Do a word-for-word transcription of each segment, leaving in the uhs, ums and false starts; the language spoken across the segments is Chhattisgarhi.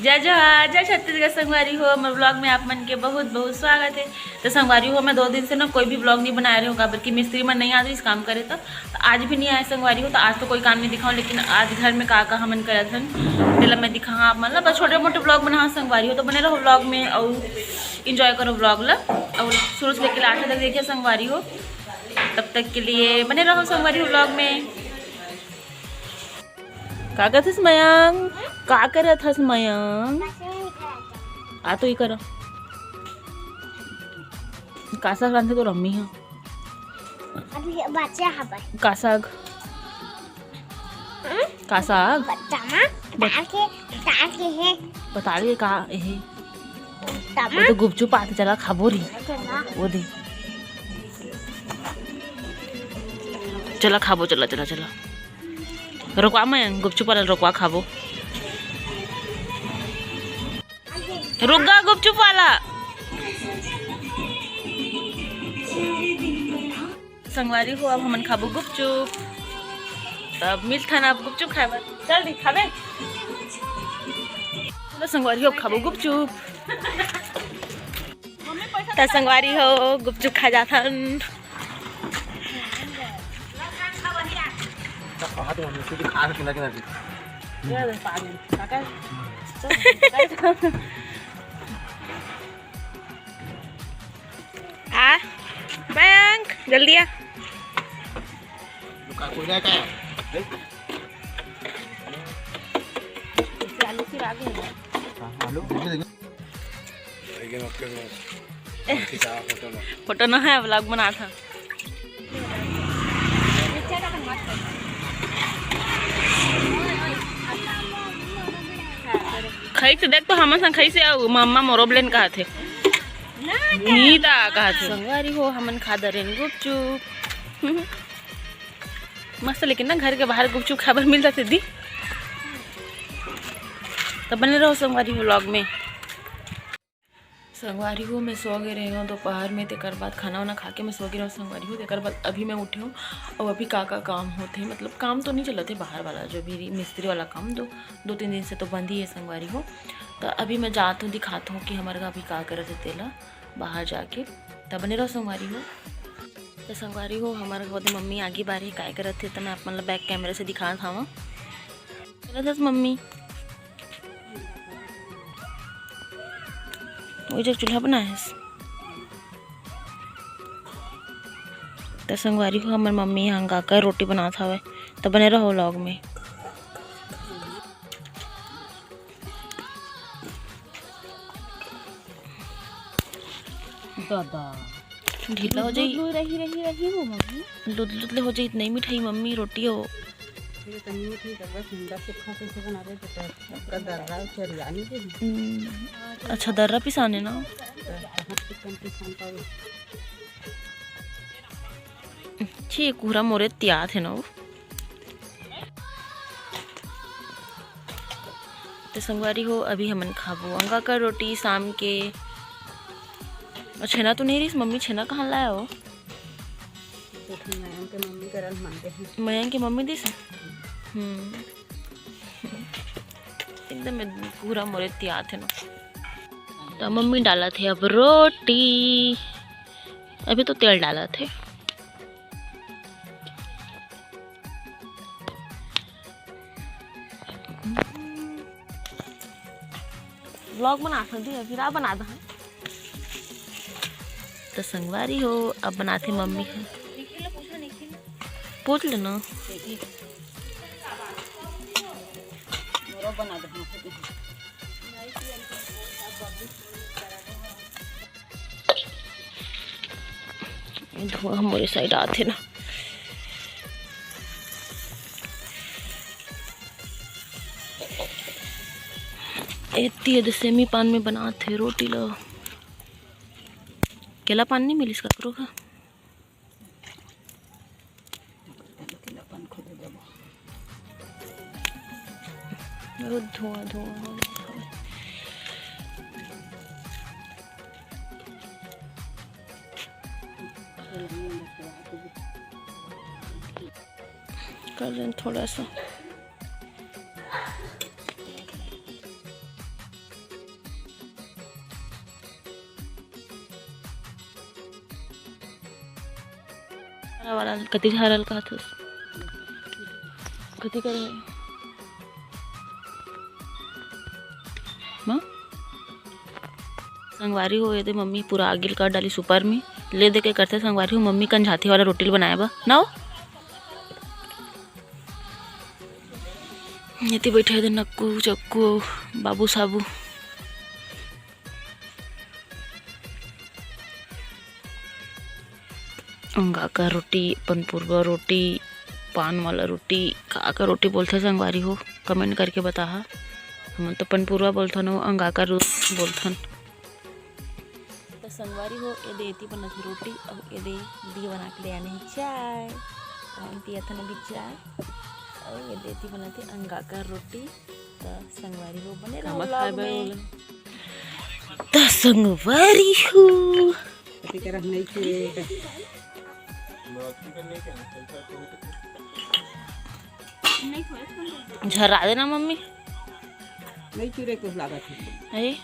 जय जोहार, जय छत्तीसगढ़ संगवारी हो, हमर vlog में आप मन के बहुत बहुत स्वागत है। तो संगवारी हो, मैं दो दिन से ना कोई भी vlog नहीं बना रही हूँ, काबर कि मिस्त्री मन नहीं आत रहिस काम करे, तो, तो आज भी नहीं आए संगवारी हो। तो आज तो कोई काम नहीं दिखाऊँ, लेकिन आज घर में का का हमन करत हन, तेला मैं दिखाऊँ आप मन ला। बस छोटे मोटे vlog बनाऊँ संगवारी हो, तो बने रहो vlog में और enjoy करो vlog ला, और शुरू से लेकर last तक देखिए संगवारी हो। तब तक के लिए बने रहो संगवारी हो vlog में। का करत हस मयंक? का करत हस मयंक? आ तो ई कर। का साग रांधे तो रम्मी ह। अभी बच्चा हवय। का साग? हम्म? का साग? बच्चा मा डाल के, डाल के है। बता दे का एहे। वो तो गुपचुप आत, चला खाबो री। वो दे। चला खाबो, चला, चला, चला। रोकवा मैं गुपचुप वाला रोकवा खाबो। रुक गा गुपचुप वाला। संगवारी हो, अब हमन खाबो गुपचुप। तब मिलथन अब गुपचुप खाए बर। चल दी खाबे। चलो संगवारी हो, अब खाबो गुपचुप। त संगवारी हो, गुपचुप खा जाथन। आ मयंक, जल्दी आ। आलू फिर आगे। फोटो ना है, vlog बना था। खाई से देख तो हमन संग खाई से आऊ, मम्मा मोरो ब्लेन कहा थे। नीता कहा थे। संगवारी हो, हमन खा दरेन गुपचुप। मस्त, लेकिन ना घर के बाहर गुपचुप खाए बर मिल जाथे दी। तो बने रहो संगवारी vlog में। संगवारी हो, मैं सो गे रहे हूँ दोपहर में, तेकर बाद खाना वाना खा के मैं सो गे रहे हूँ संगवारी हो। तेकर बाद अभी मैं उठे हूँ और अभी का का काम होथे, मतलब काम तो नहीं चलत है बाहर वाला, जो भी मिस्त्री वाला काम दो दो तीन दिन से तो बंद ही है संगवारी हो। तो अभी मैं जात हूँ, दिखात हूँ कि हमारे घर अभी का करत है तेला बाहर जाके। तब बने रहो संगवारी हो। तो संगवारी हो, हमारे घर मम्मी आगे बारी काय करत है, तो मैं आप मन ला back camera से दिखात हूँ। चलत हस मम्मी? ओई जग चूल्हा बनाए हस? त संगवारी हो, हमर मम्मी ह अंगाकर रोटी बनात हवय, त बने रहो vlog में। दादा। ढीला हो जाई। लुदलु रही, रही, रही हो मम्मी। लुदलुद ले हो जाई, इतना ही मिठाई मम्मी, रोटी हो। ये तो मीठ ही तो बस, हिंदा सुक्खा कैसे बना दे तो सबका दर्रा चरियानी दे। हम्म, अच्छा, दर्रा पिसाने ना। तो हाथ से कम पिसान पावे। छी, कुहरा मोरे तियात है ना वो। तो संगवारी हो, अभी हमन खाबो अंगाकर रोटी शाम के। और छेना तो नहीं रहीस, मम्मी छेना कहाँ लाया हो? तो फिर मयंक के मम्मी करन मांगे हैं। मयंक के मम्मी दिस? हम्म। एकदम पूरा मोरे तियात है ना। तो मम्मी डालत है अब रोटी, अभी तो तेल डालत है। Vlog बना था दी, अभी रा बना दा। तो संगवारी हो, अब बनाथे मम्मी ह। पूछ लेना। धुआं हमरे side आथे ना। एती एदे सेमी पान में बनात हे रोटी ल। केला पान नहीं मिलिस ककरो का? बहुत धुआं धुआं हो गया। कर दें थोड़ा सा। वाला कति झारल कहत हस? कति करे? माँ? संगवारी हो, एदे मम्मी पूरा आगी ल कर डालिस ऊपर में। ले दे के करथे संगवारी हो, मम्मी कंझाती वाला रोटी ल बनाए बर। ना हो? एती बइठे हे नक्कू, चक्कू, बाबू, साबू। अंगाकर रोटी, पनपुरवा रोटी, पान वाला रोटी, का का रोटी बोलथे संगवारी हो, comment करके बताहा। हमन तो पनपुरवा बोलथन, वो अंगाकर रो-, बोलथन। तो संगवारी हो, एदे एती बनत हे रोटी, अउ एदे दी बना के ले आने हे चाय। तो हम पियथन अभी चाय, अउ एदे एती बनत हे अंगाकर रोटी। तो संगवारी हो, बने रहो vlog में। तो संगवारी हो, झरा देना मम्मी। नहीं चुरे कुछ लागत है। अरे।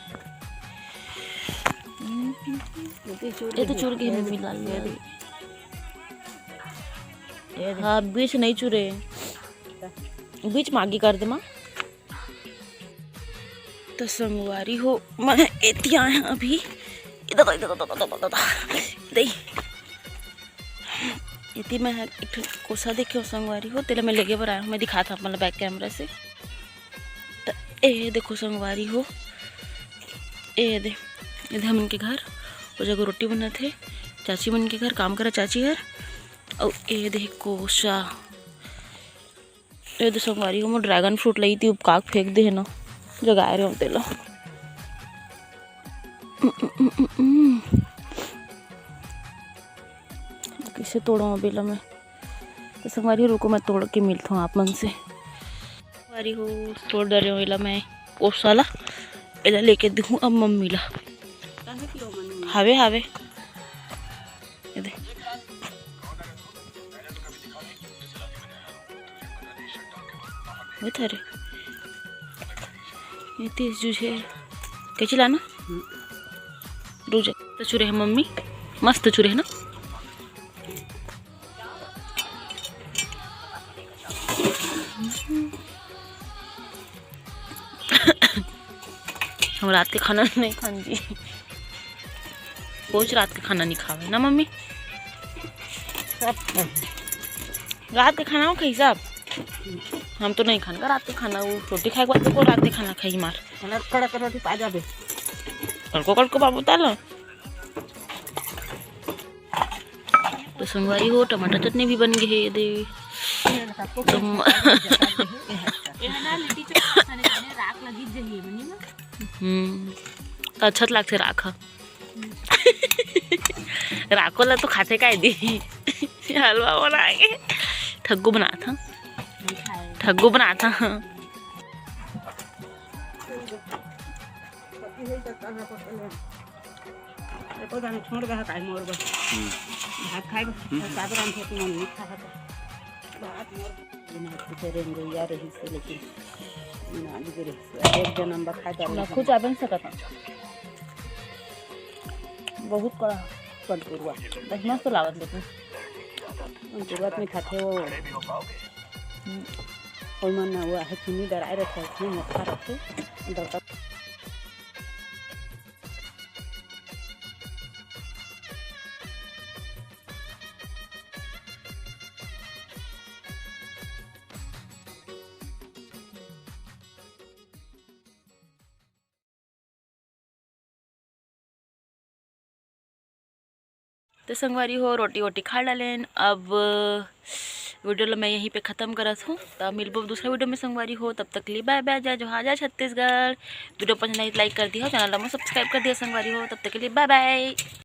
ये तो चुर के मम्मी डाल दिया। ये दे। हाँ, बीच नहीं चुरे। बीच मागी कर दे माँ। तो संगवारी हो, मैं एती आए हैं अभी। इधर, इधर, इधर, इधर, इधर, इधर। दे। एती मैं ह एक ठन कोसा देखे हो संगवारी हो, तेला मैं लेगे बर आया हूँ, मैं दिखात हूँ आप मन ल back camera से। त ए देखो संगवारी हो, ए दे, ए दे हमन के घर, ओ जगह रोटी बनत हे, चाची मन के घर काम करा चाची हर, अउ ए दे कोसा। ए दे संगवारी हो, मोर dragon fruit लई ती, काक फेंक दे हे ना, जगाए रहे हो तेला। कइसे तोड़ो अबेला मैं? तो संगवारी हो, रुको, मैं तोड़ के मिलता हूँ आप मन से। संगवारी हो, तोड़ डरे हो एला मैं, ओसाला, एला लेके दूँ अब मम्मी ला। हावे, हावे। ये दे। वो थारे। ये तीस जूझे। कैसे लाना? हम्म। रुक जा। तो चुरे है मम्मी। मस्त चुरे है ना? हम रात के खाना नहीं खान जी। रोज रात के खाना नहीं खावे ना मम्मी? सब खाई। रात के खाना वो खाई सब? हम तो नहीं खान का रात के खाना, वो रोटी खाए के बाद तो को रात के खाना खाई मार। कड़क कड़क रोटी पा जाबे। कड़को कड़को बाबू तालो। तो संगवारी हो, टमाटर चटनी भी बन गई है, ये दे। तो म-, एला ना लिट्टी चोखा खाने खाने राख लगी जही बनी ना। हम्म, तो अच्छा तो लागथे राख। राखो ला तो खाथे काय दी। हलवा बनाए के। ठग्गू बनात हा। ठग्गू बनात हा। एको जन छोड़ दे हकाई मोर बर। हम्म। भात खाए बर, हम्म। सागर राम खेत मन नहीं खा हका। भात मोर बिना कुछ रेंगोइया रही से, लेकिन बिना आज के रही से। एक जन्म बा खाए डाल ना कुछ आबे नहीं सकत। बहुत कड़ा पनपुरवा। बस मस्त लागत लेकिन। पनपुरवा में खाते हो। हम्म। ओमन ना वो है चीनी डराए रखे, इतने मोटा रखे। दरकार तो संगवारी हो, रोटी वोटी खा डालेन। अब वीडियो ला मैं यहीं पे ख़त्म करत हूँ। तो मिलबो दूसरा वीडियो में संगवारी हो, तब तक के लिए बाय बाय, जय जोहार, जय छत्तीसगढ़। वीडियो पसंद आई तो लाइक कर दिया, चैनल ला subscribe कर दिया संगवारी हो। तब तक के लिए बाय बाय।